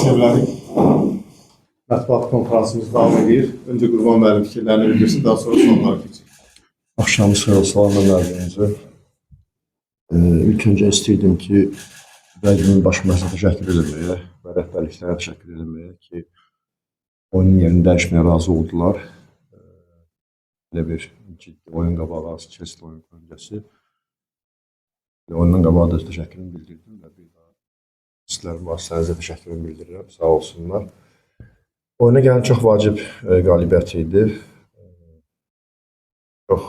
Başlaya bilərik. Mətbuat konfransımız davam edir. Öncə Qurban müəllim fikirlərini bildirsin, daha sonra suallara keçək. Axşamınız xeyir olsun, salamlar hərbinizə. İlk öncə istəyirdim ki, rəqibin baş məşqçisinə təşəkkür eləməyə və rəhbərliklərə təşəkkür eləməyə ki, oyunun yerini dəyişməyə razı oldular. Elə bir ciddi oyun qabağı, Chelsea oyun öncəsi. Oyundan qabağı da təşəkkürümü bildirdim və bir daha sizlərin vasitənizə təşəkkürümü bildirirəm. Sağ olsunlar. Oyuna gələn çox vacib qalibiyyət idi. Çox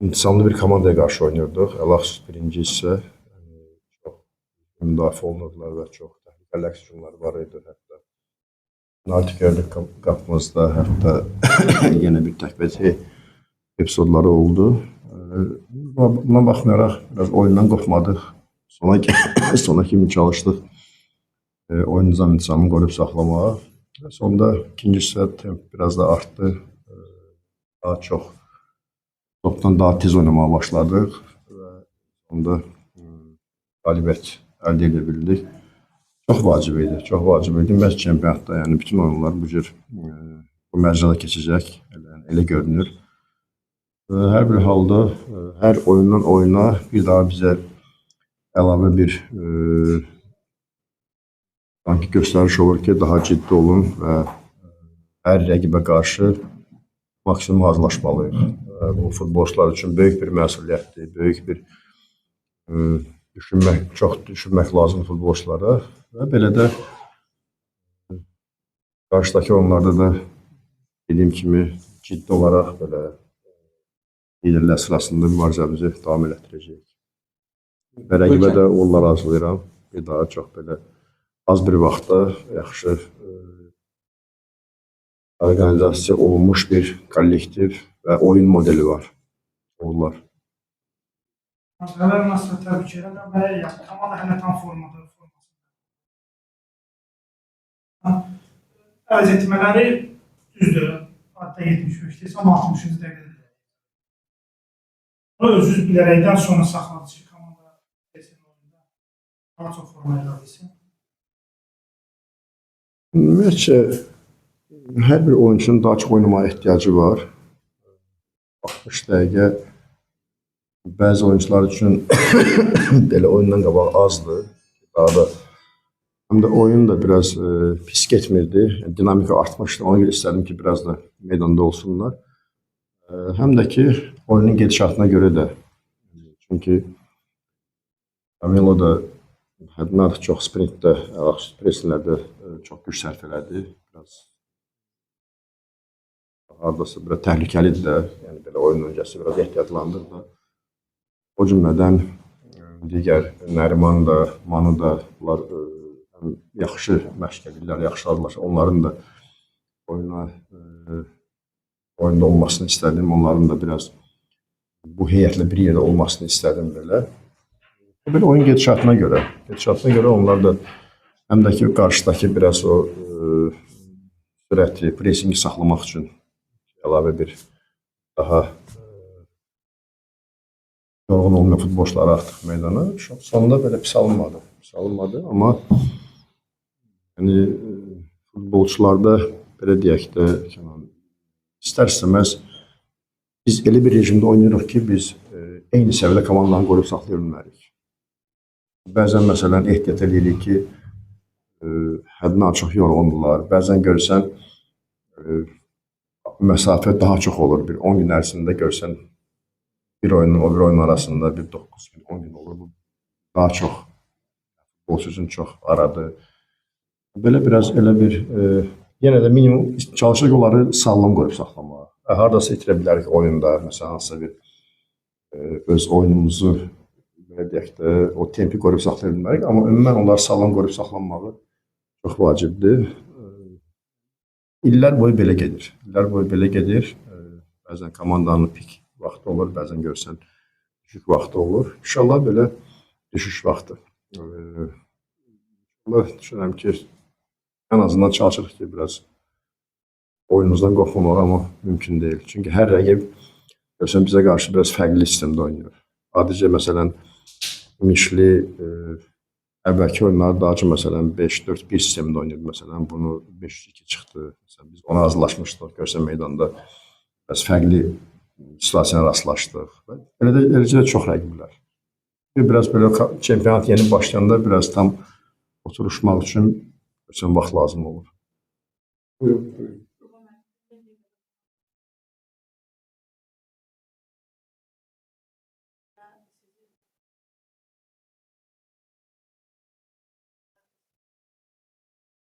intisamlı bir komandaya qarşı oynayırdıq. Ələxsus birinci hissə çox müdafiə olunurdular və çox təhlükəli əks hücumları var idi. Hətta penalti gördük qapımızda, hətta yenə bir təkbəti epizodları oldu. Buna baxmayaraq biraz oyundan qopmadıq. Sona kimi çalışdıq. Oyun nizam intizamını qoruyub saxlamağa. Və sonda ikinci hissə temp biraz da artdı. Daha çox topdan daha tez oynamağa başladıq və sonda qalibiyyət əldə edə bildik. Çox vacib idi, çox vacib idi. Məhz çempionatda, yəni bütün oyunlar bu cür bu mərcədə keçəcək, elə görünür. Və hər bir halda hər oyundan oyuna bir daha bizə əlavə bir sanki göstəriş olur ki, daha ciddi olun və hər rəqibə qarşı maksimum hazırlaşmalıyıq. Bu futbolçular üçün böyük bir məsuliyyətdir, böyük bir düşünmək, çox düşünmək lazım futbolçulara və belə də qarşıdakı oyunlarda da dediyim kimi ciddi olaraq belə liderlər sırasında mübarizəmizi davam elətdirəcəyik. Və rəqibə də uğurlar arzulayıram. Bir daha çox belə az bir vaxtda yaxşı orqanizasiya olunmuş bir kollektiv və oyun modeli var. Uğurlar. Qələbə münasibəti təbrik edirəm və yəni, komanda hələ tam formada, formasında. Əvəz etmələri düzdür, adda 75-dir, amma 60-cı dəqiqədə. Bunu özünüz bilərəkdən sonra saxladı ki, komanda oyunda daha çox forma əldə etsin. Ümumiyyətcə, hər bir oyunçunun daha çox oynamağa ehtiyacı var. 60 dəqiqə bəzi oyunçular üçün belə oyundan qabaq azdır. Daha da həm də oyun da biraz pis getmirdi. Dinamika artmışdı. Ona görə istədim ki, biraz da meydanda olsunlar. Həm də ki, oyunun gedişatına görə də. Çünki Camilo da həddindən artıq çox sprintdə, presinlərdə çox güc sərf elədi. Biraz hardasa biraz təhlükəlidir də. Yəni belə oyun öncəsi biraz ehtiyatlandır da. O cümlədən digər Nəriman da, Manu da bunlar həm yaxşı məşq edirlər, yaxşı hazırlaşır. Onların da oyunda olmasını istədim. Onların da biraz bu heyətlə bir yerdə olmasını istədim belə. Belə oyun gedişatına görə, onlar da həm də ki, qarşıdakı biraz o sürəti, presingi saxlamaq üçün əlavə bir daha yorğun olmayan futbolçuları artıq meydana. Sonda belə pis alınmadı. Pis alınmadı, amma futbolçularda belə deyək də, Kənan, istər-istəməz biz elə bir rejimdə oynayırıq ki, biz eyni səviyyədə komandanı qoruyub saxlaya bilmərik. Bəzən məsələn ehtiyat eləyirik ki, həddindən çox yorğundurlar. Bəzən görsən, məsafə daha çox olur. Bir 10 gün ərzində görsən bir oyunun o bir oyunun arasında bir 9 gün, 10 gün olur. Bu daha çox futbolçu üçün çox aradır. Belə biraz elə bir, yenə də minimum çalışırıq onları sağlam qoyub saxlamağa. Hardasa itirə bilərik oyunda, məsələn, hansısa bir öz oyunumuzu belə deyək də, o tempi qoruyub saxlaya bilmərik, amma ümumən onları sağlam qoruyub saxlanmağı çox vacibdir. İllər boyu belə gedir. İllər boyu belə gedir. Bəzən komandanın pik vaxtı olur, bəzən görsən düşük vaxtı olur. İnşallah belə düşüş vaxtı. İnşallah düşünürəm ki, ən azından çalışırıq ki, biraz oyunumuzdan qorxmamaq, amma mümkün deyil. Çünki hər rəqib görsən bizə qarşı biraz fərqli sistemdə oynayır. Adicə, məsələn, Mişli, Əvvəlki oyunlar daha çox məsələn 5-4-1 sistemində oynayırdı məsələn, bunu 5-3-2 çıxdı. Məsələn, biz ona hazırlaşmışdıq. Görsən meydanda biraz fərqli situasiyaya rastlaşdıq. Və elə də eləcə də çox rəqiblər. Biraz belə çempionat yeni başlayanda biraz tam oturuşmaq üçün görsən vaxt lazım olur. Buyurun, buyurun.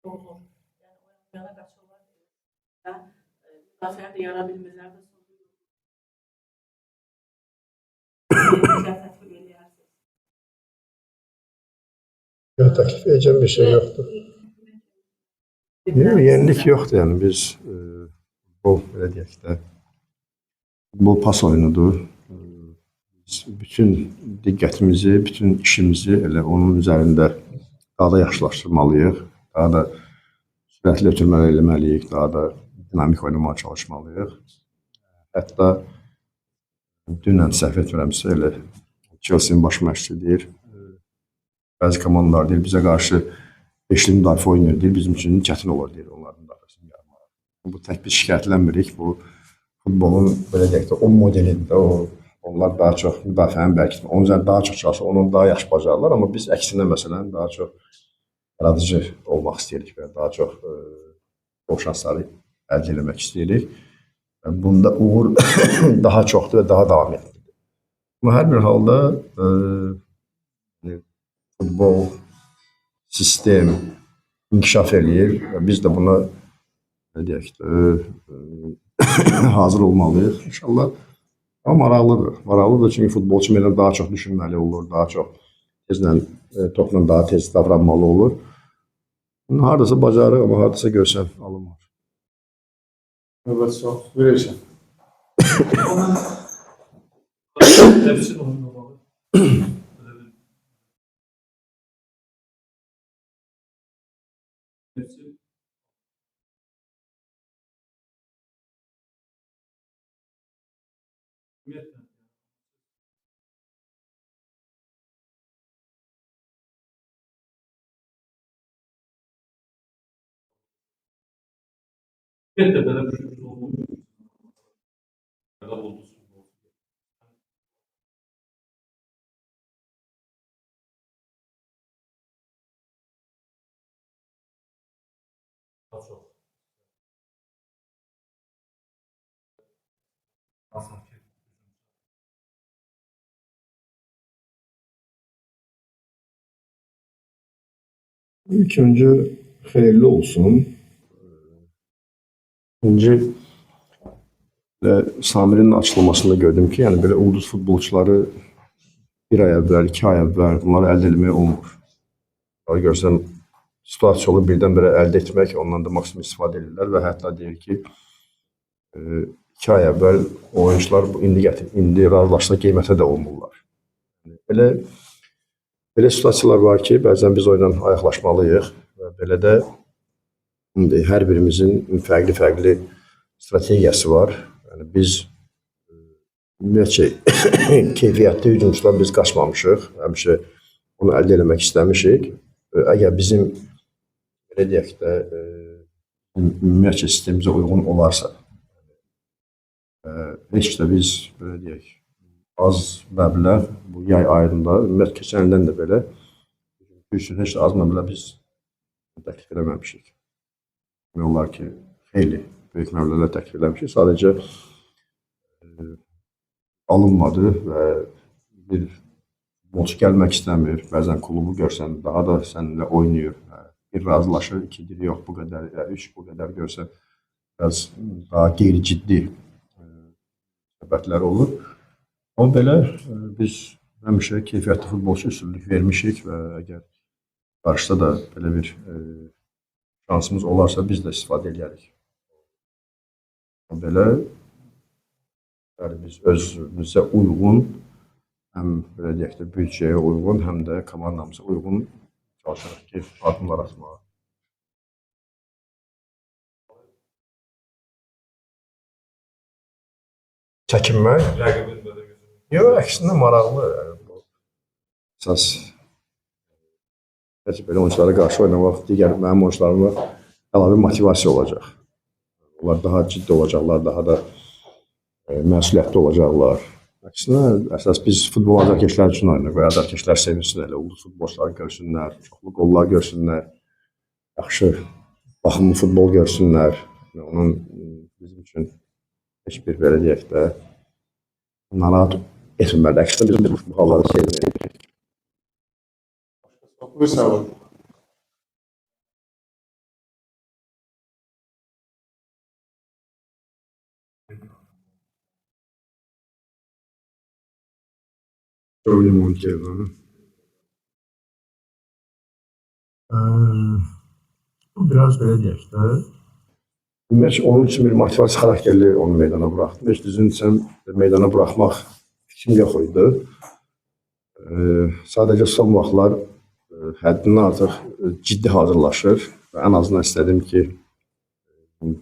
Olur. Yəni o yana qaçırlar. Müdafiəni də yara bilmirlər və sonra tətbiq eləyərsiniz. Yox, təklif edəcəm bir şey yoxdur. Yox, yenilik yoxdur. Yəni biz futbol belə deyək də futbol pas oyunudur. Biz bütün diqqətimizi, bütün işimizi elə onun üzərində daha da yaxşılaşdırmalıyıq. Daha da sürətli ötürmələr eləməliyik, daha da dinamik oynamağa çalışmalıyıq. Hətta dünən səhv etmirəmsə elə Chelsea-nin baş məşqçisi deyir, bəzi komandalar deyir, bizə qarşı beşli müdafiə oynayır, deyir, bizim üçün çətin olur, deyir, onların müdafiəsini yarmağa. Bu tək biz şikayətlənmirik, bu futbolun belə deyək də o modelidir də, onlar daha çox müdafiəni bərkitmə, onun üzərində daha çox çalışır, onu daha yaxşı bacarırlar, amma biz əksinə məsələn daha çox yaradıcı olmaq istəyirik və daha çox gol şansları əldə eləmək istəyirik. Bunda uğur daha çoxdur və daha davamiyyətlidir. Amma hər bir halda futbol sistem inkişaf eləyir və biz də buna nə deyək də hazır olmalıyıq inşallah. Amma maraqlıdır. Maraqlıdır çünki futbolçu meydan daha çox düşünməli olur, daha çox tezlə topla daha tez davranmalı olur. Bunu hardasa bacarır, amma hardasa görsən alınmır. Növbəti sual. Buyur Elşən. Nefsin oyununa bağlı. Nefsi ümumiyyətlə Ümumiyyətlə belə bir şey olmalı. Oldu. Daha çox. Ki. İlk öncə xeyirli olsun. İkinci elə Samirin açıqlamasında gördüm ki, yəni belə ulduz futbolçuları bir ay əvvəl, 2 ay əvvəl bunları əldə etmək olmur. Bunları görsən situasiya olur birdən-birə əldə etmək, ondan da maksimum istifadə edirlər və hətta deyir ki, 2 ay əvvəl oyunçular bu indi gətir, indi razılaşdığı qiymətə də olmurlar. Yəni, belə situasiyalar var ki, bəzən biz oyundan ayaqlaşmalıyıq və belə də indi hər birimizin fərqli-fərqli strategiyası var. Yəni biz ümumiyyətcə keyfiyyətli hücumçudan biz qaçmamışıq. Həmişə onu əldə eləmək istəmişik. Əgər bizim belə deyək də ümumiyyətcə sistemimizə uyğun olarsa, heç də biz belə deyək az məbləğ bu yay ayında, ümumiyyətlə keçən ildən də belə üçün heç də az məbləğ biz təklif eləməmişik. Demək olar ki, xeyli böyük məbləğlər təklif eləmişik. Sadəcə alınmadı və bir futbolçu gəlmək istəmir. Bəzən klubu görsən daha da səninlə oynayır. Bir razılaşır, iki deyir, yox bu qədər, ya üç bu qədər görsən biraz daha qeyri-ciddi söhbətlər olur. Amma belə biz həmişə keyfiyyətli futbolçu üstünlük vermişik və əgər qarşıda da belə bir şansımız olarsa biz də istifadə eləyərik. Belə bəli, biz özümüzə uyğun, həm belə deyək də büdcəyə uyğun, həm də komandamıza uyğun çalışırıq ki, addımlar atmağa. Çəkinmək? Rəqibin belə gücü. Yox, əksinə maraqlı. Yəni, bu əsas Təcrübəli oyunçulara qarşı oynamaq digər mənim oyunçularıma əlavə motivasiya olacaq. Onlar daha ciddi olacaqlar, daha da məsuliyyətli olacaqlar. Əksinə, əsas biz futbol azarkeşlər üçün oynayırıq və azarkeşlər sevinsin elə, ulduz futbolçuları görsünlər, çoxlu qollar görsünlər, yaxşı baxımlı futbol görsünlər. Yəni, onun bizim üçün heç bir belə deyək də narahat etməməli. Əksinə biz bu halları sevmirik. Buyur Səvan. Giovanni Montiel. Bu biraz belə deyək də. Ümumiyyətcə onun üçün bir motivasiya xarakterli onu meydana buraxdım. Heç düzünü desəm meydana buraxmaq fikrim yox idi. Sadəcə son vaxtlar həddindən artıq ciddi hazırlaşır və ən azından istədim ki,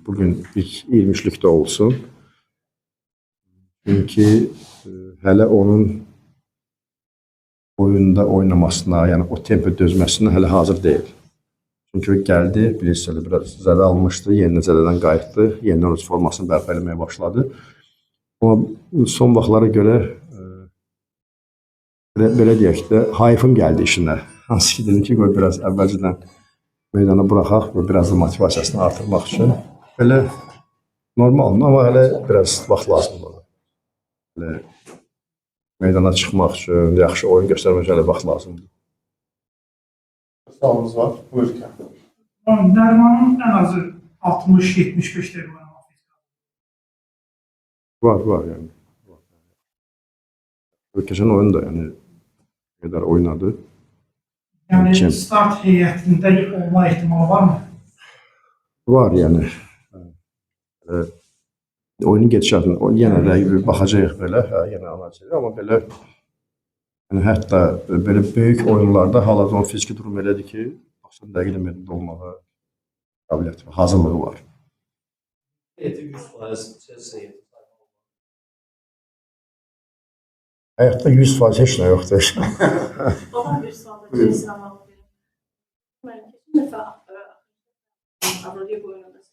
bugün ilk 23-lükdə olsun. Çünki hələ onun oyunda oynamasına, yəni o tempo dözməsinə hələ hazır deyil. Çünki o gəldi, bilirsiniz, elə biraz zədə almışdı, yenidən zədədən qayıtdı, yenidən öz formasını bərpa eləməyə başladı. Amma son vaxtlara görə belə deyək də, hayıfım gəldi işinə. Hansı ki, dedim ki, qoy biraz əvvəlcədən meydana buraxaq və biraz da motivasiyasını artırmaq üçün. Belə normaldır, amma hələ biraz vaxt lazımdır ona. Elə meydana çıxmaq üçün, yaxşı oyun göstərmək üçün hələ vaxt lazımdır. Sualımız var. Buyur Kərim. Nərmanın ən azı 60-75 dəqiqə oynamaq fiziki. Var, yəni. Var. Keçən oyun da yəni nə qədər oynadı. Yəni Kim? start heyətində olma ehtimalı varmı? Var yəni. Oyunun gedişatını yenə də bir baxacağıq belə, hə, yenə analiz edirik, amma belə yəni hətta belə böyük oyunlarda hal-hazırda onun fiziki durumu elədir ki, 90 dəqiqə meydanda olmağa qabiliyyəti var, hazırlığı var. Heyəti 100% Chelsea heyəti. Həyatda 100% heç nə yoxdur. Babam bir sual da Chelsea ilə bağlı verim. Mən keçən dəfə Avroliqa oyununda siz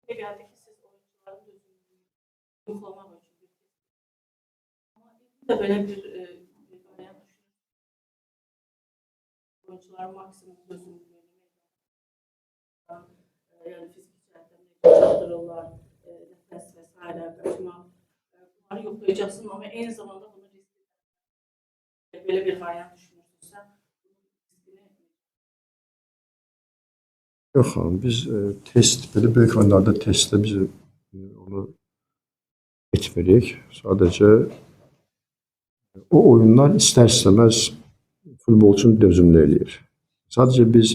Elə gəldi ki, siz oyunçuların dözümlülüyünü yoxlamaq üçün bir test. Amma indi də belə bir variant düşünürsünüz. Oyunçuların maksimum dözümlülüyünü yəni fiziki cəhətdən necə çatdırırlar, nəfəs və s. qaçma, bunları yoxlayacaqsın, amma eyni zamanda bunu risk belə bir variant düşünürsünüzsə, bunun riskini Yox xanım, biz test, belə böyük oyunlarda testdə biz onu etmirik. Sadəcə o oyunlar istər-istəməz futbolçunu dözümlü eləyir. Sadəcə biz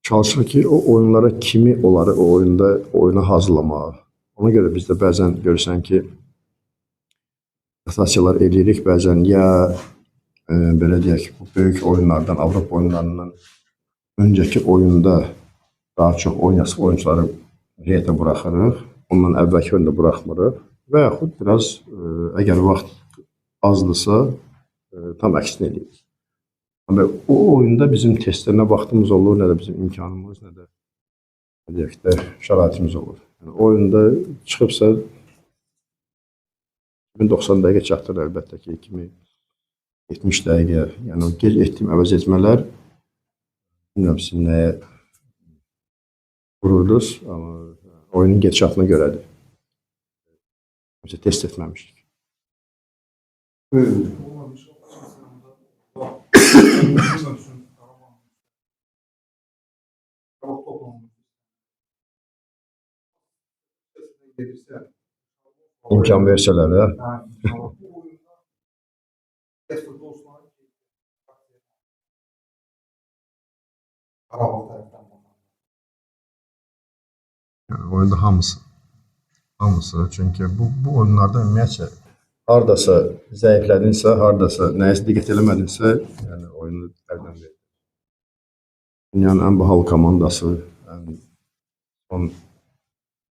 çalışırıq ki, o oyunlara kimi onları o oyunda oyuna hazırlamağa. Ona görə biz də bəzən görürsən ki, rotasiyalar eləyirik, bəzən ya belə deyək, bu böyük oyunlardan, Avropa oyunlarından öncəki oyunda daha çox oynayası oyunçuları heyətə buraxırıq, ondan əvvəlki oyunda buraxmırıq və yaxud biraz əgər vaxt azdırsa, tam əksini eləyirik. Amma o oyunda bizim testdə nə vaxtımız olur, nə də bizim imkanımız, nə də deyək də şəraitimiz olur. Yəni, o oyunda çıxıbsa 90 dəqiqə çatdır əlbəttə ki, 2070 dəqiqə. Yəni o gec etdiyim əvəz etmələr bilmirəm siz nəyə vururdunuz, amma oyunun gedişatına görədir. Biz test etməmişdik. Buyurun. İmkan versələr, hə? Yəni, oyunda hamısı. Hamısı. Çünki bu oyunlarda ümumiyyətcə hardasa zəiflədinsə, hardasa nəyisə diqqət eləmədinsə, yəni oyunu əldən verir. Dünyanın ən bahalı komandası, ən son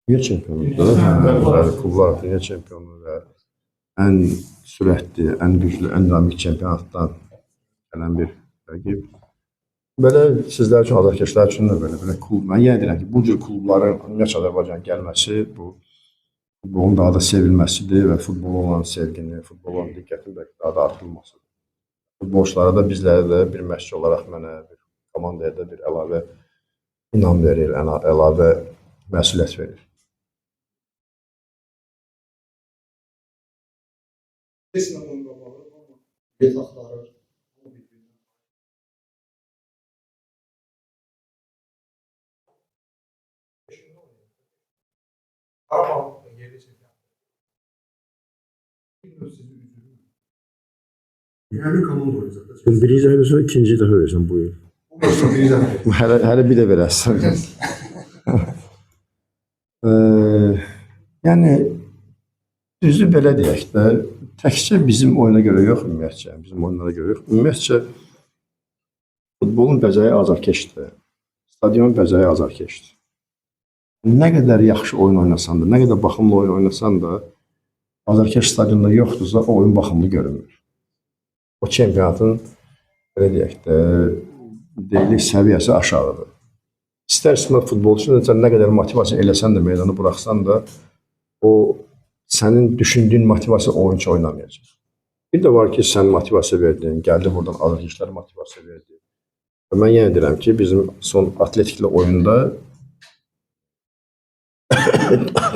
Dünya çempionudur. Hə, bəli, klublar dünya çempionu və ən sürətli, ən güclü, ən dinamik çempionatdan gələn bir rəqib. Belə sizlər üçün, azarkeşlər üçün də belə klub. Mən yenə deyirəm ki, bu cür klubların ümumiyyətcə Azərbaycana gəlməsi bu futbolun daha da sevilməsidir və futbola olan sevgini, futbola olan diqqətin bəlkə daha da artırılmasıdır. Futbolçulara da, bizlərə də bir məşqçi olaraq mənə, bir komandaya da bir əlavə inam verir, əlavə məsuliyyət verir. Chelsea oyun qabağı, amma bilet axtarır. Hamı bir-birindən. Beşində oynayır. Qarabağ yerli çempion. Bilmiyorum sizi üzülür. Yerli komanda oynayacaq. Birinci dəfə versən, ikinci dəfə versən bu il. Bu mövsüm birinci dəfə. Hələ bir də verəsən. Yəni düzü belə deyək də, təkcə bizim oyuna görə yox ümumiyyətcə, bizim oyunlara görə yox. Ümumiyyətcə futbolun bəzəyi azarkeşdir. Stadionun bəzəyi azarkeşdir. Nə qədər yaxşı oyun oynasan da, nə qədər baxımlı oyun oynasan da, azarkeş stadionda yoxdursa, o oyun baxımlı görünmür. O çempionatın belə deyək də, deyilik səviyyəsi aşağıdır. İstər-istəməz futbolçu sən nə qədər motivasiya eləsən də, meydanı buraxsan da, o sənin düşündüyün motivasiya oyunçu oynamayacaq. Bir də var ki, sən motivasiya verdin, gəldi buradan azarkeşlər motivasiya verdi. Və mən yenə deyirəm ki, bizim son Atletiklə oyunda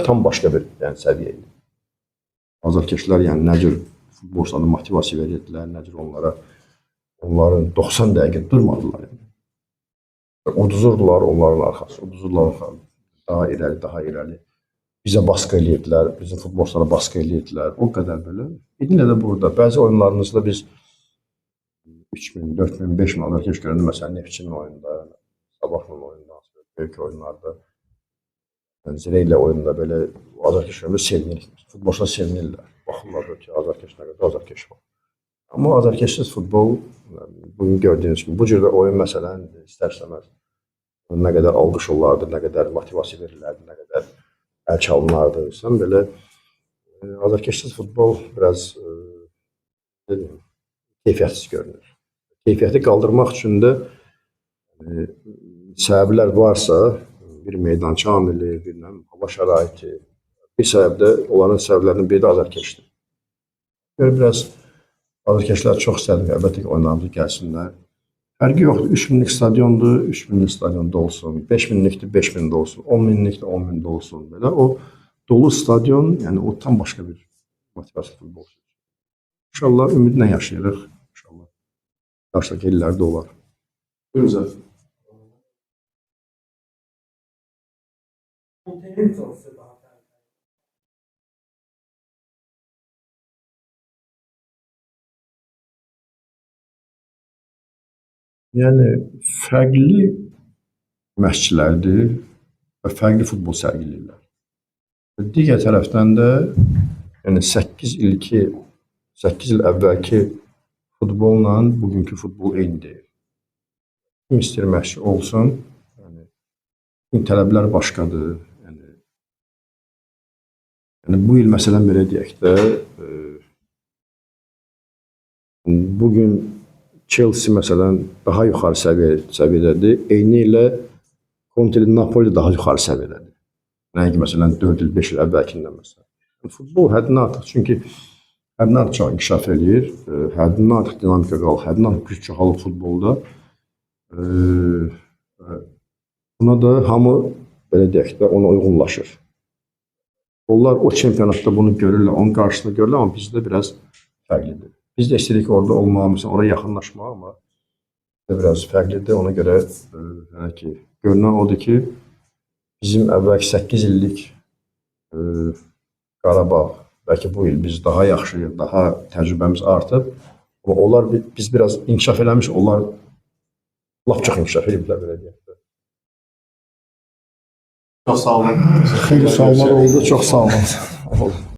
tam başqa bir səviyyə idi. Azarkeşlər nə cür futbolçulara motivasiya verirdilər, nə cür onların 90 dəqiqə durmadılar. Uduzurdular onların arxası, uduzurdular arxası. Daha irəli, daha irəli. Bizə baskı eləyirdilər, bizim futbolçulara baskı eləyirdilər. O qədər belə. İndi də burada bəzi oyunlarımızda biz 3000, 4000, 5000 azarkeş görəndə, məsələn, Neftçinin oyunda, Sabahla oyunda, böyük oyunlarda, Zirə ilə oyunda belə azarkeş görəndə sevinirik. Futbolçular sevinirlər. Baxırlar ki, azarkeş nə qədər azarkeş var. Amma azarkeşsiz futbol, bugün gördüyünüz kimi, bu cür də oyun məsələn, istər-istəməz nə qədər alqış olardı, nə qədər motivasiya verilərdi, nə qədər əl çalınardı. Sən belə azarkeşsiz futbol biraz keyfiyyətsiz görünür. Keyfiyyəti qaldırmaq üçün də səbəblər varsa, bir meydança amili, bir hava şəraiti, bir səbəb də onların səbəblərinin biri də azarkeşdir. Görə biraz azarkeşlər çox istədim ki, əlbəttə ki, oyunlarımıza gəlsinlər. Fərqi yoxdur. 3000-lik stadiondur, 3000-lik stadionda olsun, 5000-likdir, 5000-də olsun, 10000-likdir, 10000-də olsun. Belə o dolu stadion, yəni o tam başqa bir motivasiya futbolçu. İnşallah ümidlə yaşayırıq. İnşallah qarşıdakı illərdə olar. Buyurun Zəfər. Monte'nin Chelsea daha təhlükəli. Yəni fərqli məşqçilərdir və fərqli futbol sərgiləyirlər. Digər tərəfdən də yəni 8 il əvvəlki futbolla bugünkü futbol eyni deyil. Kim istəyir məşqçi olsun, yəni tələblər başqadır. Yəni bu il məsələn belə deyək də, bugün Chelsea məsələn daha yuxarı səviyyədədir. Eyni ilə Conte-li Napoli daha yuxarı səviyyədədir. Nəinki məsələn 4 il, 5 il əvvəlkindən məsələn. Futbol həddindən artıq, çünki həddindən artıq çox inkişaf eləyir, həddindən artıq dinamika qalır, həddindən artıq güc çoxalır futbolda. Buna da hamı belə deyək də ona uyğunlaşır. Onlar o çempionatda bunu görürlər, onun qarşısında görürlər, amma bizdə biraz fərqlidir. Biz də istəyirik ki, orada olmağı, məsələn, oraya yaxınlaşmağı, amma bizdə biraz fərqlidir. Ona görə hələ ki, görünən odur ki, bizim əvvəlki 8 illik Qarabağ, bəlkə bu il biz daha yaxşıyıq, daha təcrübəmiz artıb. Amma biz biraz inkişaf eləmiş, onlar lap çox inkişaf ediblər, belə deyək də. Çox sağ olun. Xeyli suallar oldu, çox sağ olun.